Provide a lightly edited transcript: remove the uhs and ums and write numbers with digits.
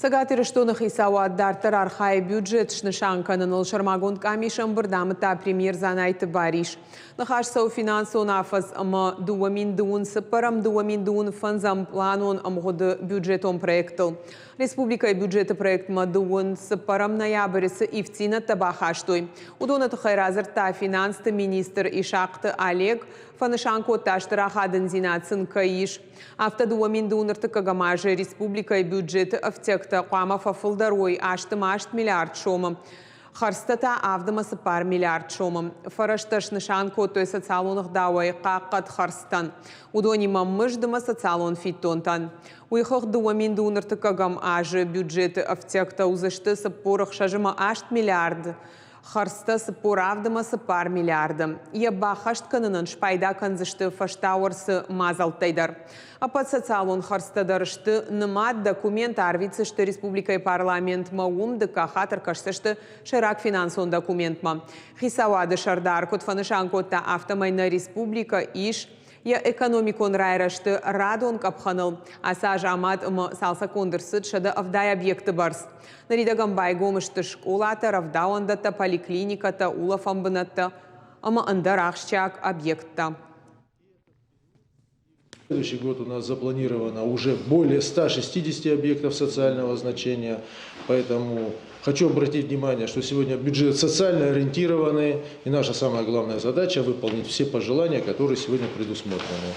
Цӕгат Ирыстоны хицауад дарддӕр архайы бюджет снысан кӕныныл. Сӕрмагонд къамисы ӕмбырд амыдта премьер Дзанайты Барис. Ныхас цӕуы финансон афӕдз ӕмӕ 2024-ӕм 2025-ӕм планон ӕмгъуыды бюджетон проекттыл. Республикӕйы бюджеты проектмӕ дыууын цыппӕрӕм ноябры цы ивддзинӕдтӕ бахастой, уыдоны тыххӕй радзырдта финансты министр Исахъты Олег. Фӕнысан кодта, стыр ахадындзинад сын кӕй ис. Афтӕ 2000 ӕртыккӕгӕм азы республикӕйы бюджеты ӕфтиӕгтӕ хъуамӕ фӕфылдӕр уой 8 миллиард сомы, хӕрдзтӕ та 7 4 миллиард сомы. Фӕрӕзтӕ снысан кодтой социалон ӕгъдауӕй хъахъхъӕд хӕрдзтӕн, уыдонимӕ мызд ӕмӕ социалон фиддонтӕн. Уый хыгъд 2000 ӕртыккӕгӕм азы бюджеты ӕфтиӕгтӕ уыдзысты 46 8 миллиард, хӕрдзтӕ 47 4 миллиарды. Йӕ баххӕст кӕнынӕн спайда кӕндзысты фӕстауӕрцы мадзӕлттӕй дӕр. Ӕппӕт социалон хӕрдзтӕ дӕр сты нымад. Документ арвитдзысты республикӕйы парламентмӕ, уым дыккаг хатт ӕркӕсдзысты сӕйраг финансон документмӕ. Хицауады сӕрдар куыд фӕнысан кодта, афтӕмӕй нӕ республикӕ ис йӕ экономикон райрӕзты радон къӕпхӕныл. Ацы аз амад ӕмӕ цалцӕггонд ӕрцыд 170 объекты бӕрц. Ныридӕгӕн байгом сты скъолатӕ, рӕвдауӕндӕттӕ, поликлиникӕтӕ, улӕфӕн бынӕттӕ ӕмӕ ӕндӕр ахсджиаг объекттӕ. Следующий год у нас запланировано уже более 160 объектов социального значения, поэтому хочу обратить внимание, что сегодня бюджет социально ориентированный, и наша самая главная задача выполнить все пожелания, которые сегодня предусмотрены.